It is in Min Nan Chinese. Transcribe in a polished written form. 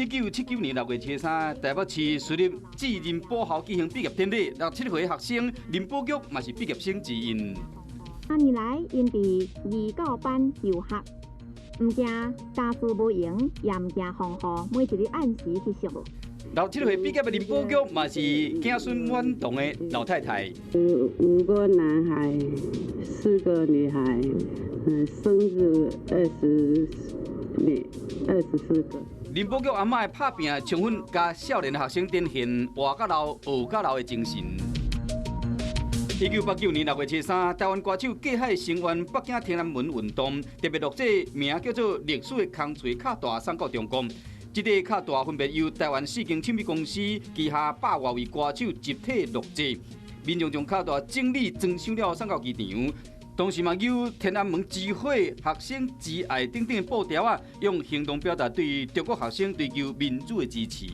1979年6月23，台北市私立志仁寶校舉行畢業典禮，67歲學生林寶玉嘛是畢業生之一。三年來，𪜶佇義教班遊學，毋驚家私無閒，也毋驚風雨，每一日按時去上。67歲畢業的林寶玉嘛是子孫滿堂的老太太。五個男孩，四個女孩，孫子24個。林寶玉阿嬤的拍拚，充分共少年學生展現活甲老，學甲老的精神。1989年6月23，台灣歌手隔海聲援北京天安門運動，特別錄製名叫做《歷史的空槌敲大》送到中國。這塊敲大分別由台灣四間唱片公司旗下百外位歌手集體錄製，民眾將敲大整理裝箱了送到機場。同時嘛，有天安門之火、學生之愛等等的布條仔，用行動表達對中國學生追求民主的支持。